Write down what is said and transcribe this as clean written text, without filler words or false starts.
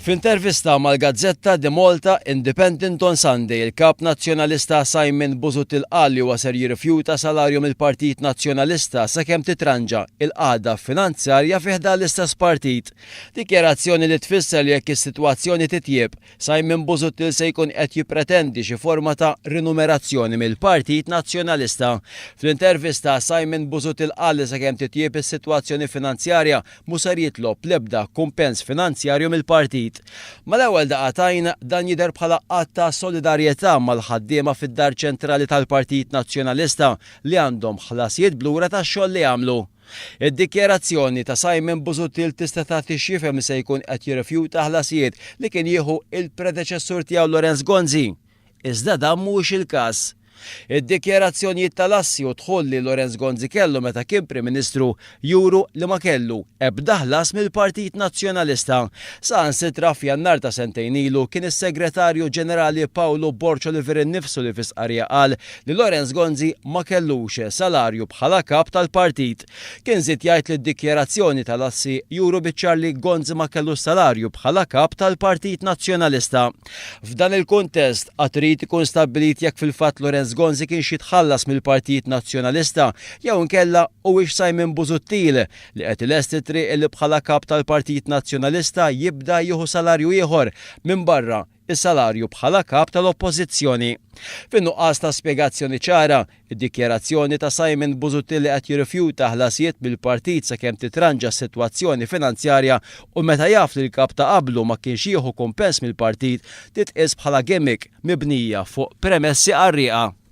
F'intervista mal-gazzetta The Malta Independent on Sunday, il-Kap Nazzjonalista Simon Busuttil qal li huwa ser jirrifjuta salarju mill-Partit Nazzjonalista sakemm titranġa il-qagħda finanzjarja fi ħdan l-istess partit. Dikjarazzjoni li tfisser li jekk is-sitwazzjoni titjieb, Simon Busuttil se jkun qed jippretendi xi forma ta' rinumerazzjoni mill-Partit Nazzjonalista. Fl-intervista, Simon Busuttil qal li sakemm titjieb is-sitwazzjoni finanzjarja mhu ser jitlob l-ebda kumpens finanzjarju mill-partit. Mal-ewwel daqqa t'għajn, dan jidher bħala att ta' solidarjetà mal-ħaddiema fid-Dar Ċentrali tal-Partit Nazzjonalista li għandhom ħlasijiet b'lura tax-xogħol li għamlu. Id-dikjarazzjoni ta' Simon Busuttil tista' tagħti x'jifhem li se jkun qed jirrifjuta ħlasijiet li kien jieħu il-predeċessur tiegħu Lawrence Gonzi. Iżda dan mhuwiex il-każ. Id-dikjarazzjonijiet tal-assi u d-dħul li Lawrence Gonzi kellu meta kien Prim Ministru juru li ma kellu ebda ħlas mill-Partit Nazzjonalista. Saħansitra f'Jannar ta' sentejn ilu kien is-Segretarju Ġenerali Paolo Borg Olivier innifsu li fi stqarrija qal li Lawrence Gonzi ma kellux salarju bħala kap tal-partit. Kien żied jgħid li d-dikjarazzjoni tal-assi juru biċ-ċar li Gonzi ma kellux salarju bħala kap tal-Partit Nazzjonalista. F'dan il-kuntest, għad irid ikun stabbilit jekk fil-fatt Lawrence Gonzi kienx jitħallas mill-Partit Nazzjonalista jew inkella huwiex Simon Busuttil li qed ilesti t-triq illi bħala kap tal-Partit Nazzjonalista jibda jieħu salarju ieħor minbarra s-salarju bħala kap tal-Oppożizzjoni. Fin-nuqqas ta' spjegazzjoni ċara, Id-dikjarazzjoni ta' Simon Busuttil li qed jirrifjuta ħlasijiet mill-partit sakemm titranġa s-sitwazzjoni finanzjarja u meta jaf li l-kap ta' qablu ma kienx jieħu kumpens mill-partit titqies bħala gimmick mibnija fuq premessi qarrieqa.